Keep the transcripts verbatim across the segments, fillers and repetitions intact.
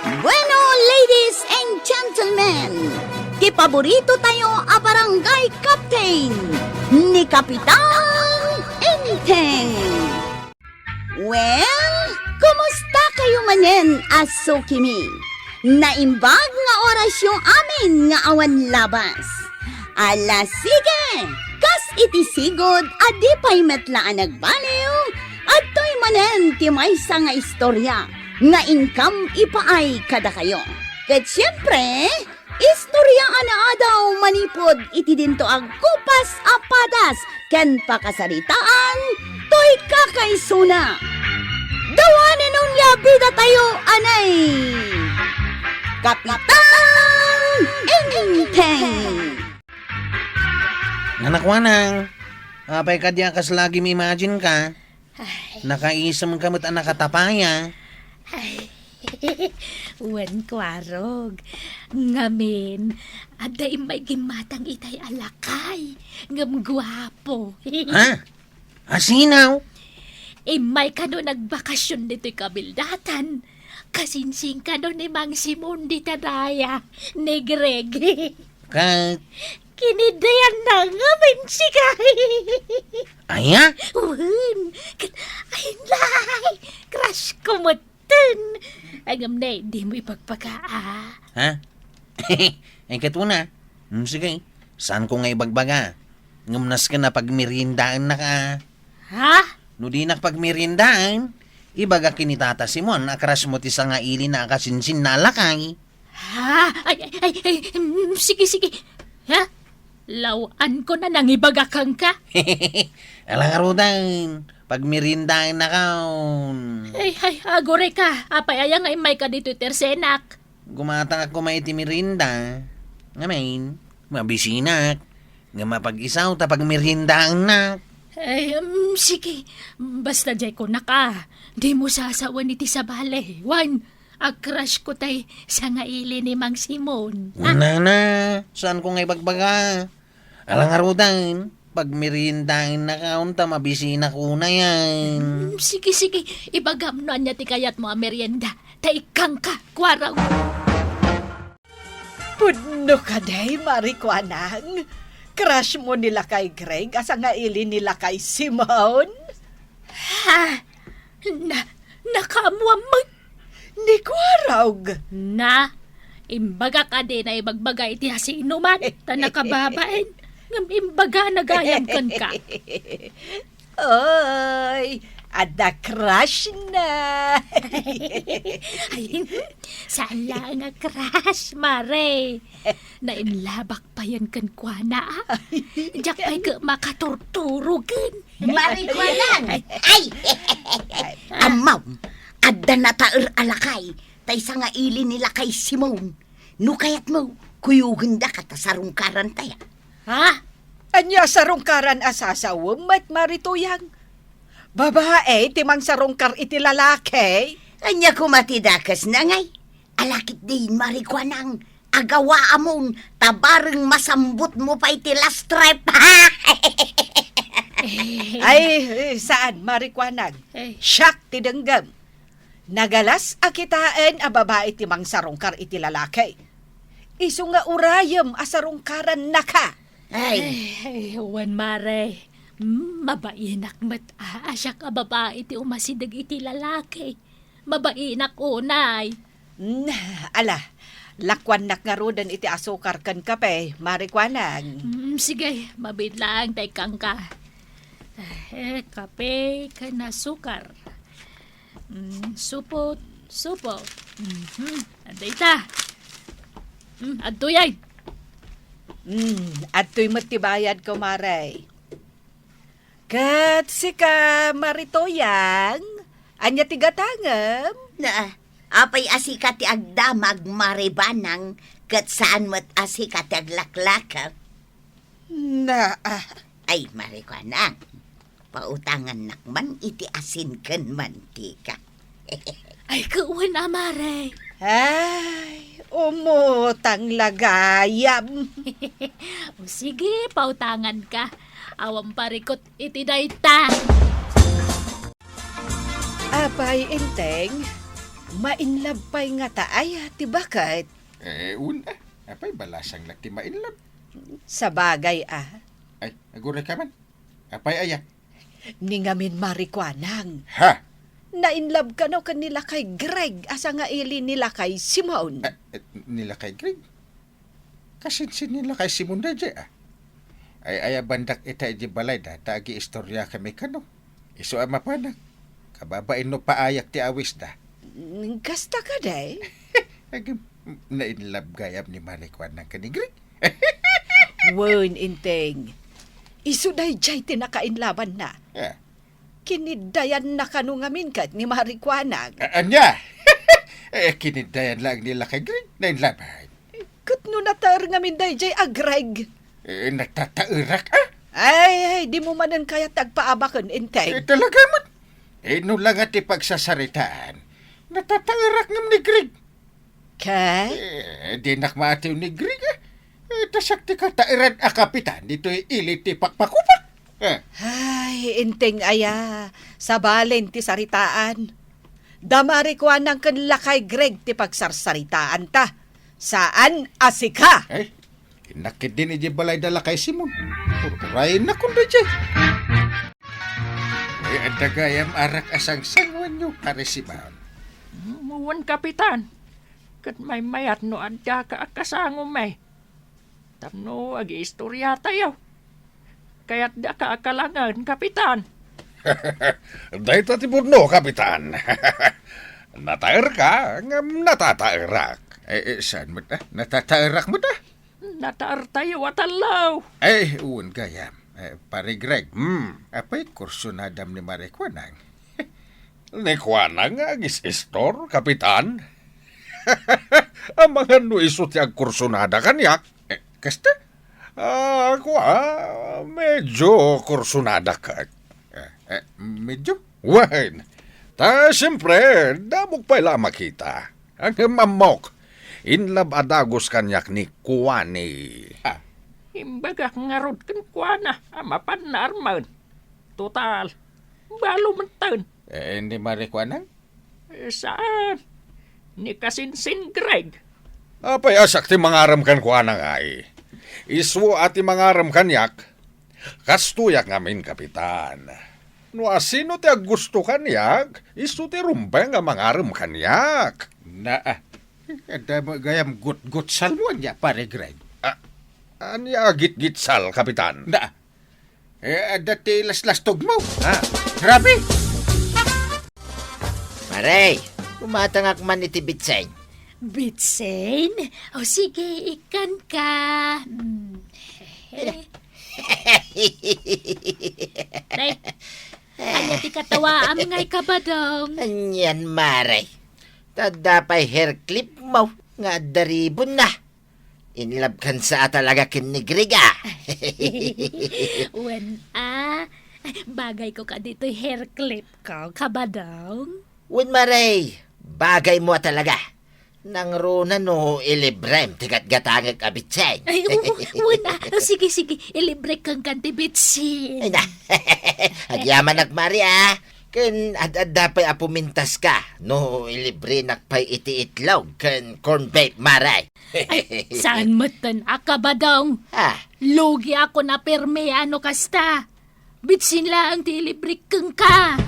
Bueno, ladies and gentlemen, ti paborito tayo a barangay captain, ni Kapitan Enteng. Well, kumusta kayo manen a sukimi? Naimbag nga orasyo amin nga awan labas. Ala, sige! Kas iti sigud a di pay met la a nagbaliw, adtoy manen ti maysa nga istorya nga inkam ipaay kadakayo. Ket siempre, istorya a naadaw manipud iti dinto a gupas a padas ken pakasaritaan toy kakaisuna. Dawanen onya bida tayo, anay! Kapitan Enteng! Nanakuanang, apay kadi a kas lagim imagine ka? Ay. Nakaisem ka met a nakatapaya. Ay, wen, Kuarog. Ngamin, adda immay gimmatang itay a lakay, ngem guapo. Ha? Asinaw? Immay kano nagbakasyon ditoy kabildatan. Kasinsin kano ni Mang Simon dita daya, ni Greg. Ket? Kiniddayan na nga mensikay. Aya? Wen, ket, ay, lay, crush ko metten. Ay, ngem ne, dimo ibagbaga, a. Ha? Ay, ket una. Hmm, sige. Saanko nga ibagbaga. Ngem nasken a pagmeriendaennaka. Ha? No dinak pagmeriendaen, ibagak ken ni Tata Simon a crush mo ti sangaili na a kasinsin na a lakay. Ha? Ay, ay, ay, ay, mm, sige, sige. Ha? Law-anko na nangibaga kenka? Ala ngaruden, pagmeriendaennakon. Ay, ay, agurayka. Apay aya nga immayka ditoy tersenak? Gumatangak koma iti merienda. Ngamin, mabisinak. Ngem apag-isaw ta pagmeriendaennak. Ay, um, sige. Basta diay kunak a, dimo sasawen iti sabali. Wen, a-crush ko tay sangaili ni Mang Simon. Ah. Nana, saanko nga ibagbaga. Ala ngaruden, pagmeriendaennakon ta mabisinak unayen. Mm, sige, sige. Ibagam no ania ti kayatmo a merienda. Ta ikkanka, Kuarog. Pudno kadi, Mari Kuanang? Crush mo ni lakay Greg a sangaili ni lakay Simon? Ha? Na, nakaammoam met? Ni Kuarog. Na, imbagak a dina ibagbaga iti asinoman, ta nakababain. Ngem imbagana gayam kenka. Oy, adda crush na. Ay, saan laeng a crush, Mare. Nainlabak payen kenkuana, a. Diak pay ket makaturturogen. Mari Kuanang! Ay! Ay! Ammom, adda nataer a lakay, tay sangaili ni lakay Simon. No kayatmo, kuyogendaka ta sarungkaran taya. Ha? Ania sarungkaran a sasawem met, Mari Tuyang? Babae ti mangsarungkar iti lalaki? Ania koma ti dakesna, ngay? Ala ketdin, Mari Kuanang, agawaamon, ta bareng masambutmo pay ti last trip. Ay, eh, saan, Mari Kuanang? Eh. Siak ti denggem. Nagalas a kitaen a babae ti mangsarungkar iti lalaki. Isu nga urayem a sarungkarannaka. Ay. Ay, wen, Mare. Mm, mabainak met a, a siak a babae ti umasideg iti lalaki. Mabainak unay. Mm, ala, lakuannak ngaruden iti asukar ken kape, Mari Kuanang. Mm, sige, mabiit laeng ta ikkanka. Eh, kape ken asukar. Mm, supot, supot. Mhm, adda ita. Mm, adtoy ay. Mm, adtoy met ti bayadko, Mare. Ket sika, Mari Tuyang, ania ti gatangem? Na, apay a sika ti agdamag, Mari Banang, ket saan met a sika ti aglaklakaw? Na, ah. Ay, Mari Kuanang, pautangannak man iti asin ken mantika. Ay, kawan a, Mare. Ay, umutang la gayam. O sige, pautanganka. Awan parikot iti dayta. Apay, Enteng, Mainlove pay ngata aya ti baket? Eh, un, ah. Apay, balasang la ti mainlove. Sabagay, ah. Ay, aguray ka man. Apay aya? Ni ngamin Marikuanang. Ha? Nainlove kano ken ni Lakay Greg a sangaili ni Lakay Simon. Ah, eh, ni Lakay Greg? Kasinsin ni Lakay Simon daydiay, ah. Ay-ayabandak ita idiay balayda ta agiistoriakami kano. Isu a mapanak. Kababain no paayak ti awisda. Mm, kasta kadi? Agim, nainlove gayam ni Marikuanang ken ni Greg. Wen, Enteng. Isu daydiay ti nakainlabanna. Ah. Kiniddayanna kano ngamin ket ni Marikuanang. A-, ania? Eh, kiniddayan laeng ni Lakay Greg. Nainlaban. Ket no nataer ngamin daydiay a Greg? Eh, natataerak, ah? Ay, ay, dimo manen kayat ti agpaabaken, Enteng. Eh, talaga met. Eh, no la nga ti pagsasaritaan, natataerak ngem ni Greg. Ket? Eh, dinak maatiw ni Greg, ah. Eh, ta siak ti kataeran a kapitan ditoy ili ti pakpakupak. Eh. Ay, Enteng aya, sabalen ti saritaan. Da Marikuanang ken Lakay Greg ti pagsarsaritaanta. Saan a sika. Ay, innak ketdin idiay balayda Lakay Simon. Ururayennakon daydiay. Ay, adda gayam arak a sangsangoanyo, Pare Simon. Mm, wen, Kapitan. Ket maymayat no addaka a kasangom, eh. Tapno agiistoriatayo. Kayatdaka a kalangen, Kapitan. Dayta ti pudno, Kapitan. Nataerka, ngem natataerak. Eh, eh, saan met, ah? Natataerak met, ah? Nataertayo a tallo. Eh, wen gayam. Eh, Pare Greg, hmm, apay kursunadam ni Marikuanang? Ni Kuanang nga agis-istor, Kapitan? Amangan no isu ti agkursunada kaniak? Eh, kasta? Ah, kua, medyo kursunada ket. Eh, eh, medyo? Wen, ta siempre, damok pay la a makita. Ngem ammok, inlove a dagus kaniak ni Kuani. Ah. Imbagak ngarud ken Kuana a mapan naarmen. Total, balo metten. Eh, ni Marikuanang? Eh, saan? Ni kasinsin Greg. Apay a siak ti mangarem ken Kuana ngay? Isu a ti mangarem kaniak. Kastoyak ngamin, Kapitan. No asino ti aggusto kaniak, isu ti rumbeng a mangarem kaniak. Na, ah, adda gayam gutgutsalmo ania, Pare Greg? Ah, ania a gitgitsal, Kapitan? Na, eh, adda ti laslastogmo. Ah. Grabe! Pare, kumatangak man iti bitsen. Bitsen? O sige, ikkan ka. Mm. Nay, ania ti katawaam ngay, Kabadong? Anian, Mare? Ta adda pay hair clip mo nga adda ribbon na. Inlove kan sa a talaga ken ni Greg, ah. Wen, ah. Bagay ko kadi toy hair clip ko, Kabadong. Wen, Mare, bagay mo a talaga. Nangruna no ilibrem ti gatgatangek a bitsen. Ay, oo, wen, ah. Sige, sige, ilibrek kenka ti bitsen. Ay, na. Agyamanak, Mare, ah. Ken ad-adda pay a pumintas ka no ilibrenak pay iti itlog ken corn beef, Mare. Ay, saan metten a, Kabadong? Ah. Lugi ako na permi a no kasta. Bitsin laeng ti ilibrek kenka.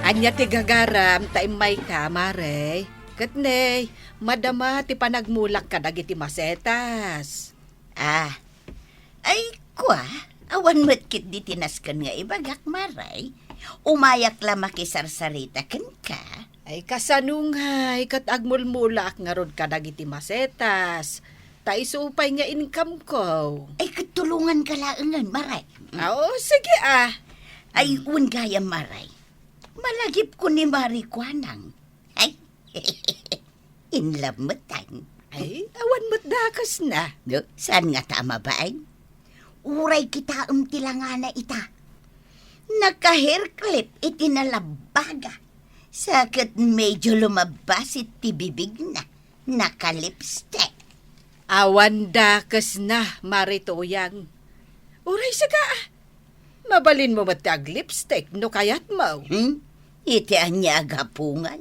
Ania ti gagaram ta immayka, Mare? Ket ne, madama ti panagmulak kadagiti masetas. Ah. Ay, kua, awan met ketdi ti nasken nga ibagak, Mare. Umayak la makisarsarita kenka. Ay, kasano ngay ket agmulmulaak ngarud kadagiti masetas? Ta isu pay nga income ko. Ay, ket tulonganka laengen, Mare. Ah, o, sige, ah. Ay, wen gayam, Mare. Malagipko ni Mare Kuanang. Ay, in love metten. Ay, awan met dakesna. No, saan ngata a mabain? Uray kitaem ti langana ita. Naka-hair clip iti nalabbaga. Sa ket medyo lumabbas iti bibigna. Naka-lipstick. Awan dakesna, Mare Tuyang. Uray sika, ah. Mabalinmo met ti aglipstick no kayatmo. Hmm? Iti ania a gapu ngay?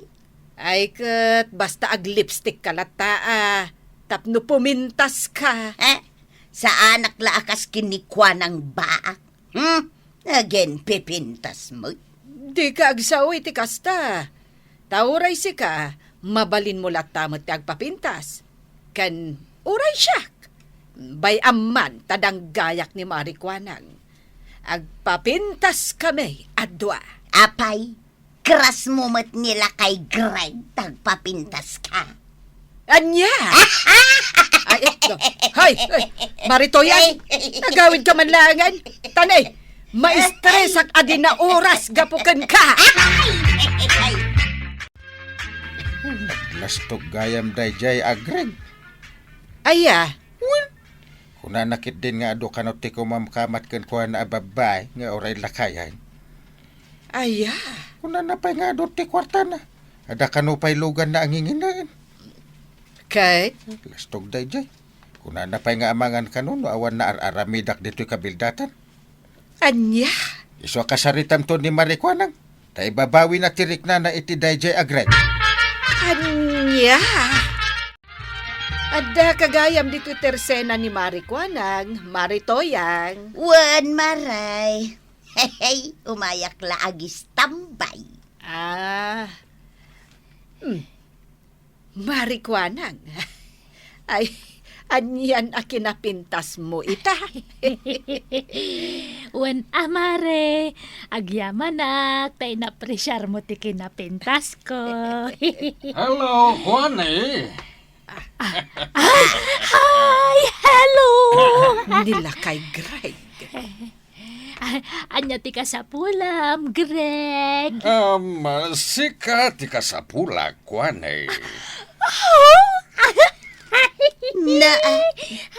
Ay ket, basta aglipstick ka latta a, tapno pumintas ka. Eh, saanak la a kas ken ni Kuanang baak. Hmm? Agen pipintas met. Dika agsao iti kasta. Ta uray sika, mabalinmo latta met ti agpapintas. Ken uray siak, bay-am man ta danggayak ni Mari Kuanang. Agpapintaskami a dua. Apay, krasmo met ni lakay Greg ta agpapintaska. Ania? Ay, ay, no. Hoy, hoy, Mari Toyang, agawid ka man laengen. Tan, maistresak a di na oras gapu kenka. Lastog gayam daydiay a Greg. Aya? Wen, kunana ketdin nga adu kano ti kumamkamat kenkuana a babbai nga uray lakayen. Aya? Kunana pay nga adu ti kuartana. Adda kano pay luganna a nginginaen. Ket? Lastog daydiay. Kunana pay nga amangan kano no awan nga ar-aramidak ditoy kabildatan. Ania? Isu a kasaritamto ni Mari Kuanang, ta ibabawina ti riknana iti daydiay a Greg. Ania? Adda ka gayam ditoy tersena ni Mari Kuanang, Mari Toyang. Wen, Maray. Hehe, umayak la agistambay. Ah. Hmm. Mari Kuanang. Ay, anian a kinapintasmo ita? Wen a, Mare, agyamanak ta inapresiarmo ti kinapintasko. Hello, Kuani. Ah, ah, hi! Hello! Ni lakay Greg. Ah, ania ti kasapulam, Greg? Um, sika ti kasapulak, Kuani. Naa,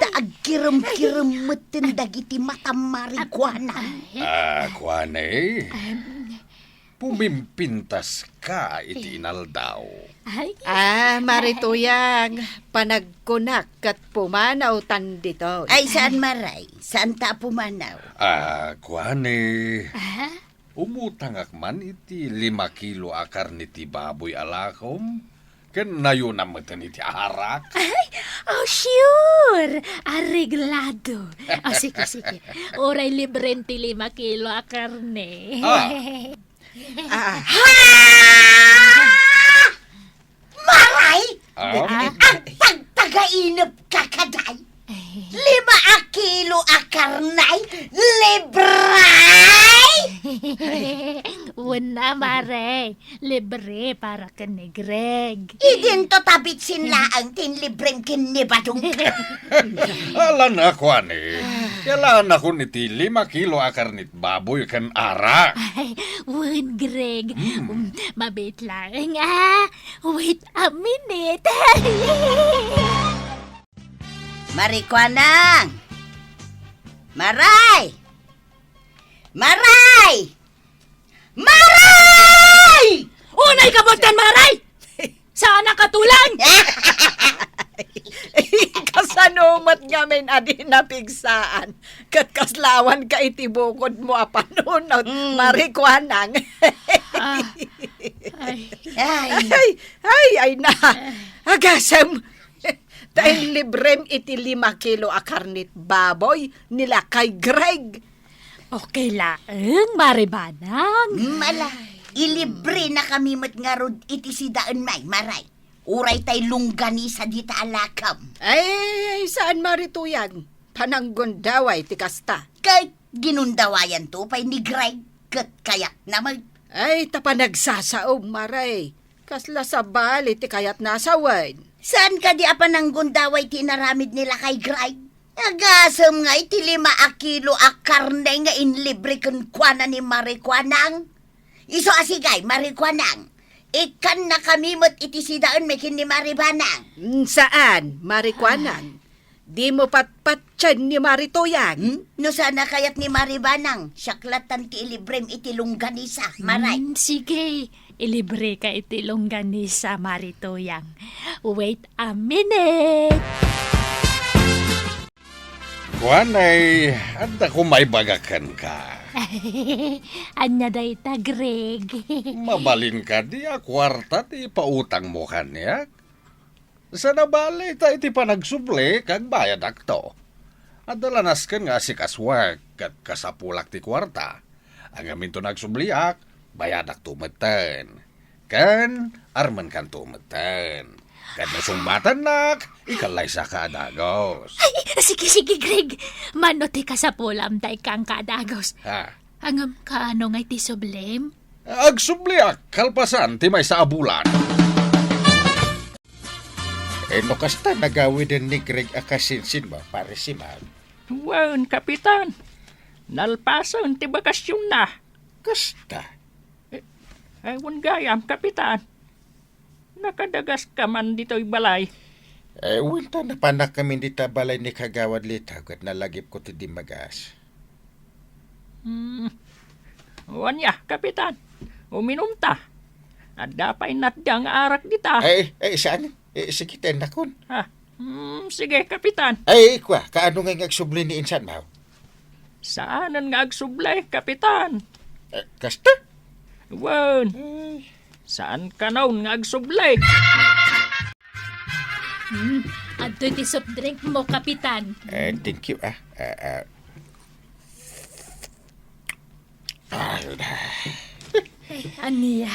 ta agkirem-kirem metten dagiti matam, Mari Kuanang. Ah, Kuani. Pumimpintaska iti inaldaw. Ay. Ah, Mari Toyang, panagkunak ket pumanawtan ditoy. Ay, saan, Maray? Saanta a pumanaw? Ah, Kuani. Ah? Umutangak man iti lima kilo a karne ti baboy a lakom, ken nayonam metten iti arak. Ay, oh, sure! Areglado. Oh, sige, sige. Uray librem ti lima kilo a karne. Ah. Ah. Ha! Maray! Ah? Agtagtagainep ka kadi? Lima a kilo a karne, libre! Wen a, Mare, libre para ken ni Greg. Idinto ta bitsin laeng ti inlibrem ken ni Badong. Ala na, Kuani. Yalanakon iti lima kilo a karne ti baboy ken arak. Ay, wen, Greg. Hmm. Um, mabiit laeng, ah. Wait a minute. Mari Kuanang! Maray! Maray! Maray! Unay ka butan, Maray! Saan ang katulang? Kasano met ngamin a di napigsaan? Ket kasla awan ka iti bukodmo a panunot, Mm. Mari Kuanang. Ah, ay. Ay. Ay, ay, ay na. Agasem. Ta inlibrem iti lima kilo a karne ti baboy ni lakay Greg. Okay laeng, Mari Banang. Mm, ala, ilibrenakami met ngarud iti sidaenmi, Maray. Uray tay longganisa dita a lakom. Ay, saan, Mari Toyang. Pananggundaway ti kasta. Ket ginundawayanto pay ni Greg, ket kayatna met. Ay, ta panagsasao, Maray. Kasla sabali ti kayatna a sawen. Saan kadi a pananggundaway ti inaramid ni lakay Greg? Agasem nga iti lima a kilo a karne nga inlibre kenkuana ni Mari Kuanang. Isu a sigay, Mari Kuanang. Ikkannakami met iti sidaenmi ken ni Mari Banang. Mm, saan, Mari Kuanang. Dimo patpatien ni Mari Toyang. Hmm? No saan a kayat ni Mari Banang, siak lattan ti ilibrem iti longganisa, Maray. Hmm, sige, ilibreka iti longganisa, Mari Toyang. Wait a minute. Kuanay, adda ko maibaga kenka. Ania dayta, Greg? Mabalin kadi a kuarta ti ipautangmo kaniak? Saan a bale ta iti panagsubli, agbayadakto. Adda la nasken nga asikasuek ket kasapulak ti kuarta. Ngem inton agsubliak, bayadakto metten. Ken armenkanto metten. Ket no sungbatannak, ikallaysaka a dagus. Ay, sige, sige, Greg. Mano ti kasapulam ta ikkanka a dagus? Ha? Ngem kaano ngay ti sublim? Agsubliak kalpasan ti maysa a bulan. Eh, no kasta nagawiden ni Greg a kasinsinmo, Pare Simon? Wen, Kapitan. Nalpasen ti bakasionna. Kasta? Eh, eh, wen gayam, Kapitan. Nakadagaska man ditoy balay. Eh, wen ta napanakkamin dita balay ni Kagawad Litaw ket nalagipko ti dimmagas. Hmm. O ania, Kapitan? Uminumta. Adda pay natda nga arak dita. Eh, eh, saan? Eh, sige, tennakon. Ah, hmm, sige, Kapitan. Ay, kua, kaano nga agsubli ni insan, Mao? Saanen nga agsubli, Kapitan. Eh, kasta? Wen. Ay. Saan kanon nga agsubli? Hmm, adtoy ti soft drink mo, Kapitan. Eh, thank you, ah. Ah, ah. Ay, ania?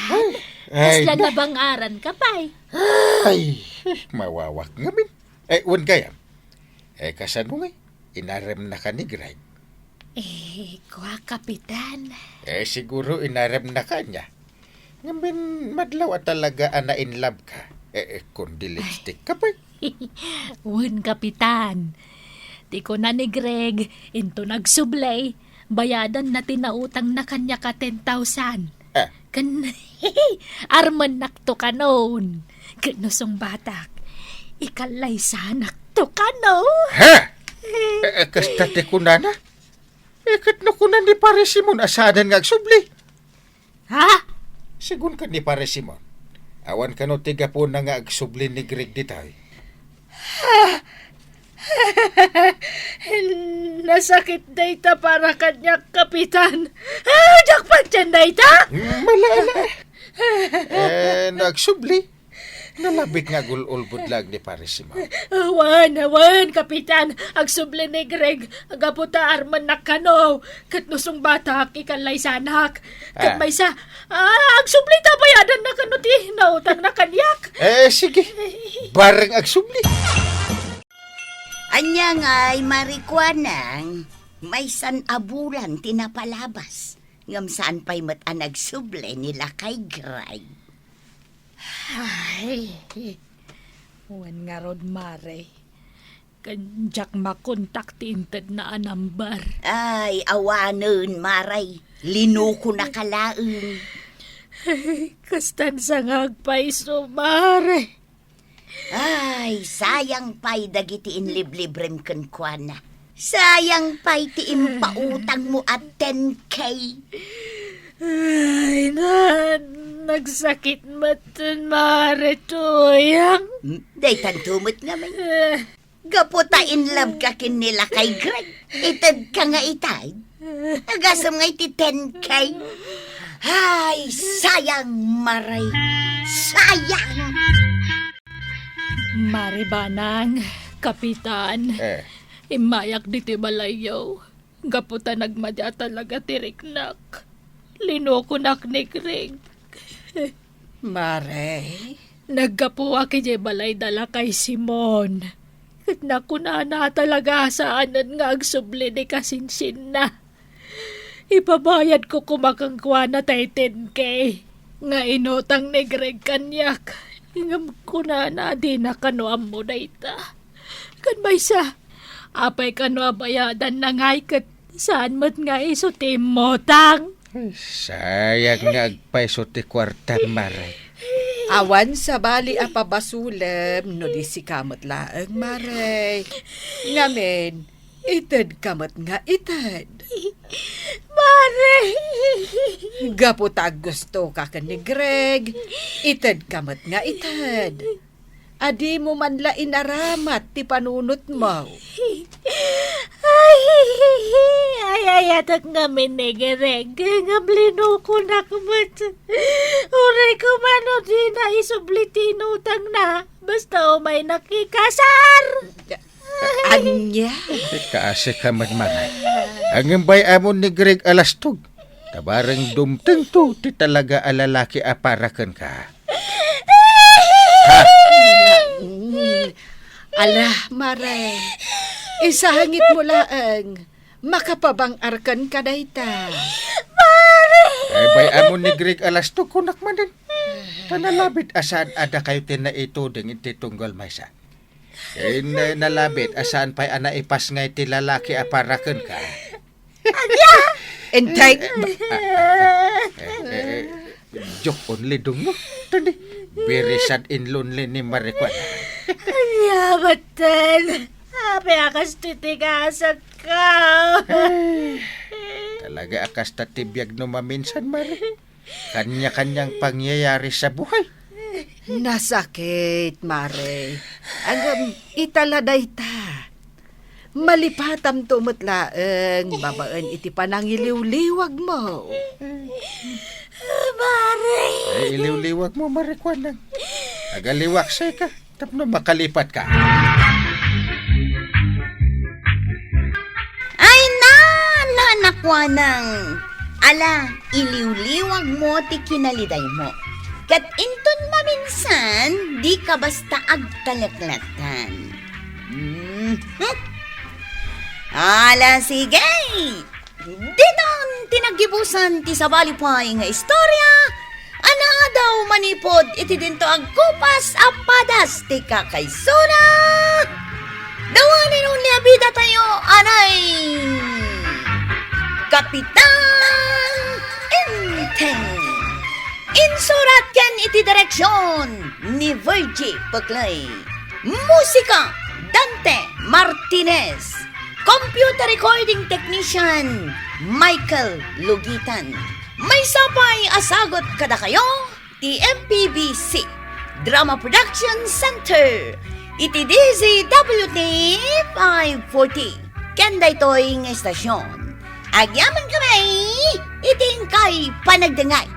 Ay, Kasla na. Nabangaran ka pay? Ay, mawawak ngamin. Eh, wen gayam. Eh, kasano ngay? Inaremnaka ni Greg? Eh, kua, Kapitan. Eh, siguro inaremnaka ania. Ngamin madlaw a talaga a na-in love ka. Eh, eh, kundi lipstick ka pay. Wen, Kapitan. Ti kuna ni Greg, inton agsubli, bayadanna ti nautangna kaniak a ten thousand. Ah. Ken, armennakto kanon. Ket no sungbatak, ikallaysanakto kano. Ha? Eh, eh, kasta ti kunana? Eh, ket no kuna ni Pare Simon a saanen nga agsubli? Ha? Segun ket ni Pare Simon, awan kano ti gapuna nga agsubli ni Greg ditoy? Nasakit dayta para kaniak, Kapitan. Ah, diak patien dayta. Mala, ala. Eh, no agsubli. Nalabit nga agul-ulbod laeng ni Pare Simon. Awan, awan, Kapitan. Agsubli ni Greg, gapu ta armennak kano. Ket no sungbatak, ikallaysanak. Ket Ah. maysa, ah, agsubli ta bayadanna kano ti nautangna kaniak. Eh, sige. Bareng agsubli. Ania ngay, Mare Kuanang, maysan a bulan ti napalabas, ngem saan pay met a nagsubli ni Lakay Greg. Ay, wen ngarud, Mare. Ken diak makontak ti intedna a number. Ay, awanen, Mare. Linokonaka laeng. Kastan sa nga agpayso, Mare. Ay, sayang pay dagiti inliblibrem kenkuana. Sayang pay ti impautangmo a ten K. Ay, na, nagsakit met, Mare Tuyang. Hmm, daytanto met ngamin. Eh. Gapu ta in love ka ken ni Lakay Greg, itedka nga ited. Agasem nga iti ten K. Ay, sayang, Mare. Sayang! Mare Banang, Kapitan, Eh. immayak ditoy balayyo. Gapu ta nagmadi a talaga ti riknak. Linokonak ni Greg. Mare? Naggapuak idiay balay da Lakay Simon. Ket nakunana a talaga a saanen nga agsubli ni kasinsinna. Ipabayadko koma kenkuana tay ten K nga inutang ni Greg kaniak. Ngem kunana a dina kano ammo dayta. Ken maysa, apay kano a bayadanna ngay ket saan met nga isu ti immutang? Sayang nga agpayso ti kuartam, Mare. Awan sabali a pabasolem no di sika met laeng, Mare. Ngamin, itedka met nga ited. Mare! Gapu ta aggustoka ken ni Greg, itedka met nga ited. A dimo man la inaramat ti panunotmo. Ay, Ay, ayatek ngamin ni Greg, ngem linukonak met. Uray koma no dina isubli ti inutangna, basta umaynak ikasar. Ania? Kaasi ka met, Mare. Ngem bay-amon ni Greg a lastog. Ta bareng dumtengto ti talaga a lalaki a para kenka. Ha? Mm. Ala, Mare. Isangitmo laeng. Makapabang-arkan ka dayta. Mare! Ay, bay-amon ni Greg a lastog, kunak manen. Ta nalabit a saan a dakayo ti naituding iti tunggal maysa. Ken, eh, nalabit a saan pay a naipasngay ti lalaki a para kenka. Ania? Entay. Eh, ba-, ah, ah, eh, eh, eh, joke only, Dungdung. Tandi, very sad and lonely ni Marijuana. Ania, batten? Apay a kas ti tigasat ka? Ay, talaga a kasta ti biag no maminsan, Mare. Kanya-kanyang pangyayari sa buhay. Nasakit, Mare. Ngem, ita la dayta. Malipatamto met laeng babaen iti panangiliwliwagmo. Mare! Ay, iliwliwagmo, Marijuana. Agaliwaksay ka. Tapno makalipat ka. Ay, na, na, nakuanang. Ala, iliwliwagmo ti kinalidaymo. Ket inton maminsan, di ka basta agtalekletan. Mhm. Ala, sige. Ditan ti naggibusan ti sabali pay nga istorya a naadaw manipud iti dinto agkupas a padas ti kakaisuna. The one and only a bidatayo, anay Kapitan Enteng. Insurat ken iti direksyon ni Virgie Peclay. Musika, Dante Martinez. Computer recording technician, Michael Lugitan. Maysa pay a sagut kadakayo ti M P B C Drama Production Center iti D Z W T five forty. Ken daytoy nga estasyon, agyamankami iti inkay panagdengngeg.